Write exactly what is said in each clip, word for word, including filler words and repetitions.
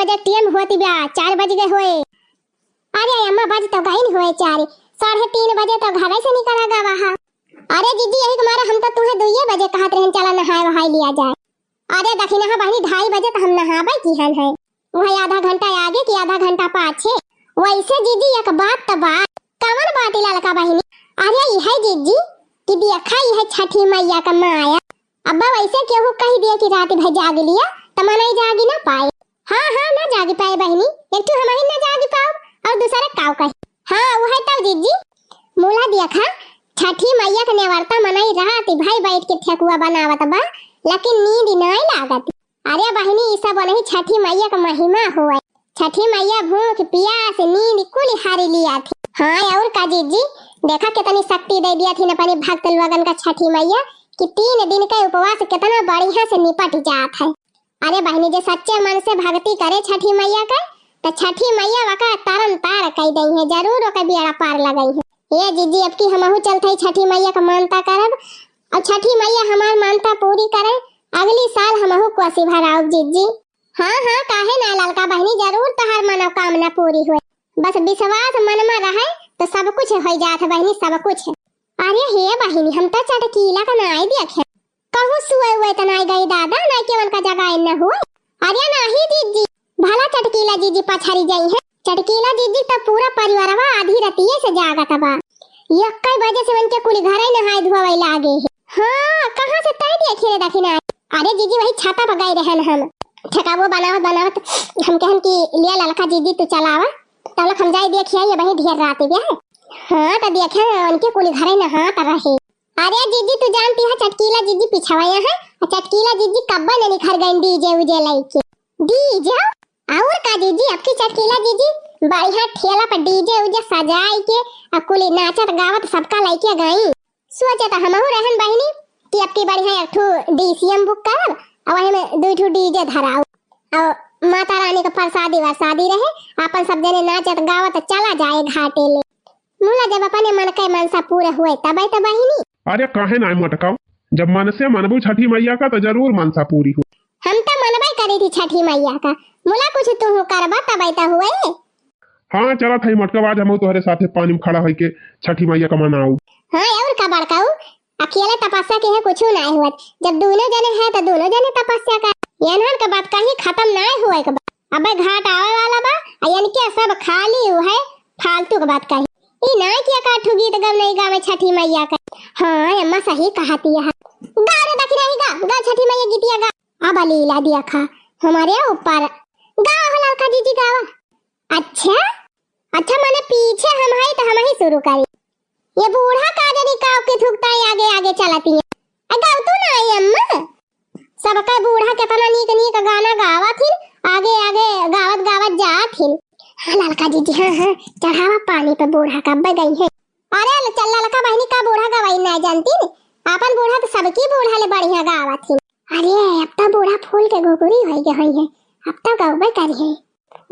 एक टेम होती बा, चार बज गए होए। अरे अम्मा, बज तो गइन होए चार, साढ़े तीन बजे तो घरे से निकला गवा हा। अरे जीजी, यही के मारे हम तो तुहे दुइये बजे कहत रहन, चला नहाए वहाए लिया जाए। अरे दखिनहा बहिनी, ढाई बजे तो हम नहाबे किहन है, वही आधा घंटा आगे कि आधा घंटा पाछे। वैसे जीजी, एक बात तो बा। कवन बात ललका बहिनी? अरे इहे जीजी कि देखा, इहे छठी मैया का माया। अब्बा वैसे केहू कहि दिए कि रात भर जाग लिया, त मनई जागि ना पाए। हाँ, हाँ, ना जागि पाए बहिनी, एक ठो हमही ना जागि पाओ और दूसरे काव कही। हाँ, उहे तब जीजी, मुला देखा, छठी मैया के नेवरता मनई रात भर बैठ के ठेकुआ बनावत बा, लेकिन नींद नाई लागत। अरे बहिनी, ई सब ओनही छठी मैया के महिमा होए। छठी मैया भूख, पियास, नींद कुल हारि लिया थी। हाँ, और का जीजी, देखा कितनी शक्ति दे दिया थी अपने भक्त लोगन का छठी मैया कि तीन दिन का उपवास कितना बढ़िया से निपट जात है। अरे बहिनी, जे सच्चे मन से भक्ति करे छठी मैया के, त छठी मैया वका तरन तार कई दई है, जरूर ओके बेड़ा पार लगई है। ए जीजी, अब की हमहू चलत हई छठी मैया का मानता करब, और छठी मैया हमार मानता पूरी करे, अगली साल हमहू कोसी भराउब जीजी। हाँ, हाँ, काहे ना ललका बहिनी, जरूर तोहार मनोकामना पूरी होए। बस विश्वास मन में रहे तो सब कुछ हो जात है बहिनी, सब कुछ। अरे हे बहिनी, हम तो चटकीला का नाई देखे। कहूँ सुए हुए तो नाई गई दादा, नाई केवन का जगह न हुए। अरे नाही जीजी, भला चटकीला जीजी पछरी जाई है। चटकीला जीजी तो पूरा परिवारवा आधी रतिये से जागत बा। यक्कै बजे से उनके कुल घरे नहाए धोवे लागे है। हाँ, कहाँ से तय देखे रे दखिना। अरे जीजी, वही छाता पर गए रहन हम। ठेकावो बनावत बनावत हम कहन कि लिया ललका जीजी तू चलावा। तब लक हम जाए देखिया, ये वही ढेर रात गया है। हाँ, तो देखे उनके कुल घरे नहात रहे। अरे जीजी, तू जानती है चटकीला जीजी पिछवाया है, और चटकीला जीजी कब्बा न निखर गई डीजे उजे लइके। डीजे? और का जीजी, अब की चटकीला जीजी बढ़िया ठेला पर डीजे उजे सजाई के, और कुली नाचत गावत सबका लइके गई। सोचे तो हमहू रहन बहिनी कि अब की बढ़िया एक ठो डीसीएम बुक करब, और वही में दू ठो डीजे धराऊ, और माता रानी का प्रसादी वरसादी रहे, अपन सब जने नाचत गावत चला जाए घाटे ले। मुला जब अपने मन के मनसा पूरा हुए तबे तो बहिनी। अरे काहे नाय मटकाओ, जब मन से मनबू छठी मैया का तो जरूर मनसा पूरी हो। हम तो मनबे करी थी छठी मैया का, मुला कुछ तू करबा तबे तो हुए। हाँ चला थाई मटकाओ, आज हम तोहरे साथे पानी में खड़ा होके छठी मैया का मनाऊ। हाँ और का बड़काऊ, अकेले तपस्या के है कुछ ना हुआ, जब दोनों जने है तो दोनों जने तपस्या कर। एनहन का बात कहीं खत्म ना हुए के बा। अबे घाट आवे वाला बा, आ इनके सब खाली उ है फालतू के बात कही। ई नाय कि एकाध ठो गीत गवनई गावे छठी मैया के। हाँ, अम्मा सही कहती है। गा रे दखिनही गा, गा छठी मैया गीतिया गा। अब लीला देखा हमारे ऊपर। गावा हो ललका जीजी गावा। अच्छा, अच्छा, मने पीछे हम हई तो हम ही शुरू करी। ये बूढ़ा का जनी काव के थुकता है, आगे आगे चलती है। आ, गाव तू ना आई अम्मा। सबका बूढ़ा कितना नीक नीक गाना गावत हिन, आगे आगे गावत गावत जात हिन। हाँ, ललका जीजी, हाँ, हाँ, चढ़ावा पानी पे बूढ़ा कब्बे गई है। अरे, ल-, चल, ललका बहिनी का बूढ़ा गवाई ना जानती न? आपन बूढ़ा तो सबकी बूढ़ा ले बढ़िया गावत हिन। अरे, अब तो बूढ़ा फूल के घुघुरी होई गए होई है, अब तो गौबे करी है।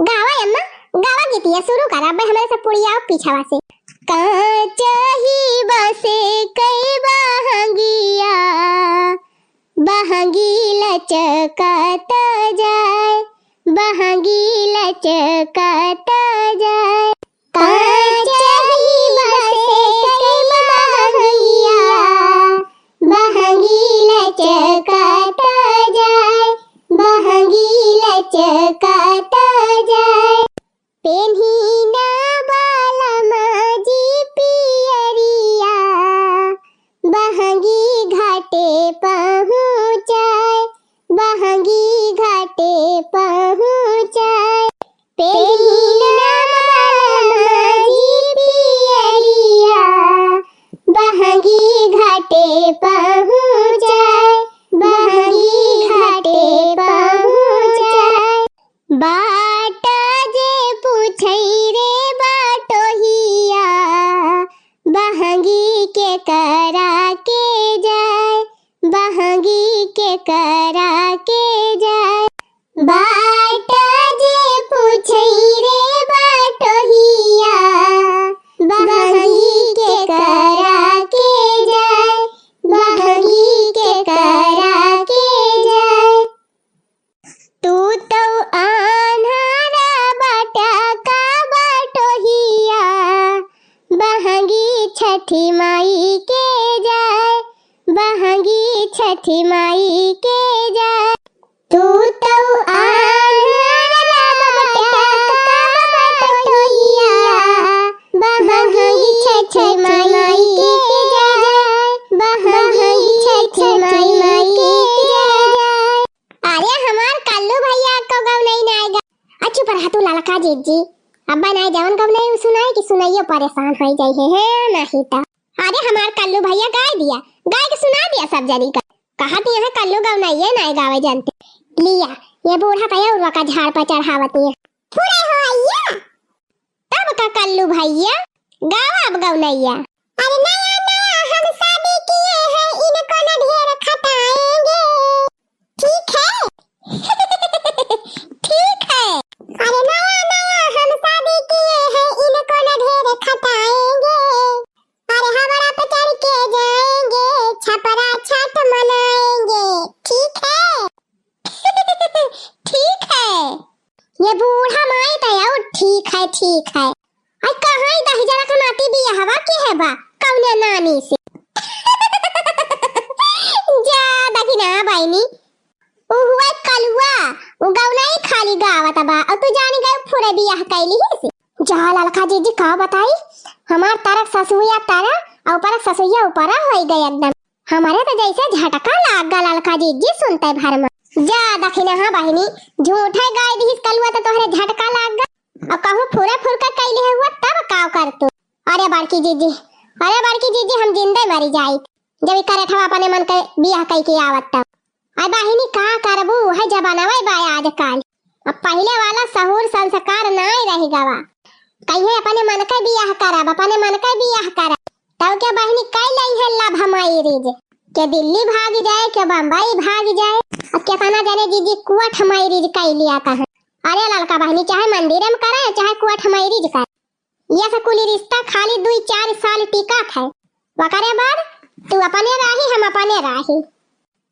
गावा अम्मा, गावा गीतिया शुरू कर, अब हमरे से पुड़िया पीछवा से। काचही बसे कई बहंगिया, बहंगी लचकत जाए, बहंगी लचकत जाए। काचही बसे कई बहंगिया, बहंगी लचकत जाए, बहंगी लचकत जाए। पेन्ही ना बालम जी पियरिया, बहंगी घाटे पहुँचाए, बहंगी घाटे पहुँचाए। पेन्ही ना बालम जी पियरिया, बहंगी घाटे पहुँचाए, बहंगी घाटे पहुँचाए। बाट जे पूछई रे बाटोहिया, बहंगी के करा के जाए, बहंगी के करा के जाए। बाट जे पूछई रे बाटोहिया, बहंगी के करा के जाए, बहंगी के करा के जाए। तू तो आन्हा छठी माई के जय। तू तौ आन्हर बाटा का बटोहिया, बहंगी छठी माई के जय, बहंगी छठी माई के जय। अरे हमार कल्लू भैया को गवनई नाय गा। अच्छा पर हतू ललका जीजी, अब्बा नाय जवन गवनई सुनाई कि सुनाइयो परेशान होई जाई है, है नहीं ता। अरे हमार कल्लू भैया गाय दिया, गाय के सुना दिया सब जनी का। कहत यहाँ कल्लू गवनइये नाय गावे जानते। लिया, ये बूढ़ा कया उर्वा का झाड़ पर चढ़ावत है। पूरे हो आइया। तब का कल्लू भैया गावा अब गवनइया। अरे नया नया हम शादी किए हैं, इनको न ढेर खटाएंगे, ठीक है? ठीक है। अरे नया नया हम शादी किए हैं, इनको न ढेर खटाएंगे। अरे हमारा पे चढ़ के जाएंगे, छपरा छठ मनाएंगे, ठीक है? ठीक है। ये बूढ़ा माई तो यार ठीक है, ठीक है। आई कहाँ ही दही जरा के नाती बियाहवा के है बा, कौने नानी से? जा दखिना बहिनी, उ हुआ कलुआ, उ गवनई खाली गावत बा, और तू जानी गए फुरे बियाह कैली ही से। जा ललका जीजी का बताई, हमार तरक ससुया तरह, और ऊपर ससुया ऊपर होई गए एकदम। हमारे तो जैसे झटका लाग गा ललका जीजी सुनते भर में। जा दखिना हाँ बहिनी, झूठे गाय दिहिस कलुआ तो तोहरे झटका लाग गा। और कहूँ फुरे फुरका कैली है हुआ तब का कर तू? अरे बड़की जीजी, अरे बड़की जीजी हम जिंदे मरी जाई। जब ई करेठवा अपने मन के बियाह कई के आवत तब। अरे बहिनी का करबू, है जमाना वही बा आजकल। अब पहिले वाला सहूर संस्कार नाय रह गवा। कहिए अपने मन के बियाह करब, अपने मन के बियाह करब। तब क्या बहिनी कई लई है love marriage? के दिल्ली भाग जाए, के बम्बई भाग जाए। अब केतना जने जीजी court marriage कई लिया कहा। अरे ललका बहिनी चाहे मंदिर में करे, चाहे court marriage करे। ये से कुली रिश्ता खाली दुई चार साल टिकत है, ओकरे बाद तू अपने राही, हम अपने राही।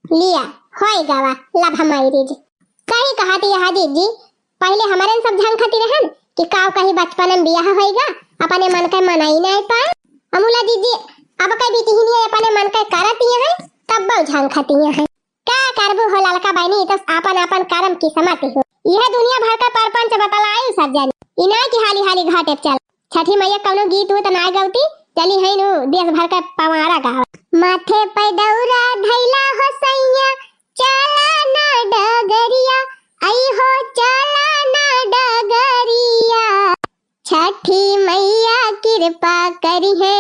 लिया, होई गवा love marriage। सही कहा थी यहाँ जीजी, पहले हमारे सब झंखती रहन कि काव कहीं बचपन में बियाह होई गा, अपने मन के मनाई नहीं पाए। अमुला जीजी, अब कई बिटिहनिया अपने मन के करती हैं, तब झंखती हैं। का करबू हो ललका बहिनी, ई तो आपन आपन करम किस्मत हो। यह दुनिया भर का परपंच बतलायु सब जन। इनाय की हाली हाली घाटे चल। छठी मैया कौनो गीत उत नाय गवती, चली है नु देश भर का पवारा गाव। माथे पे दौरा धैला हो सैया, चला ना डगरिया, आई हो चला ना डगरिया। छठी मैया कृपा करी है,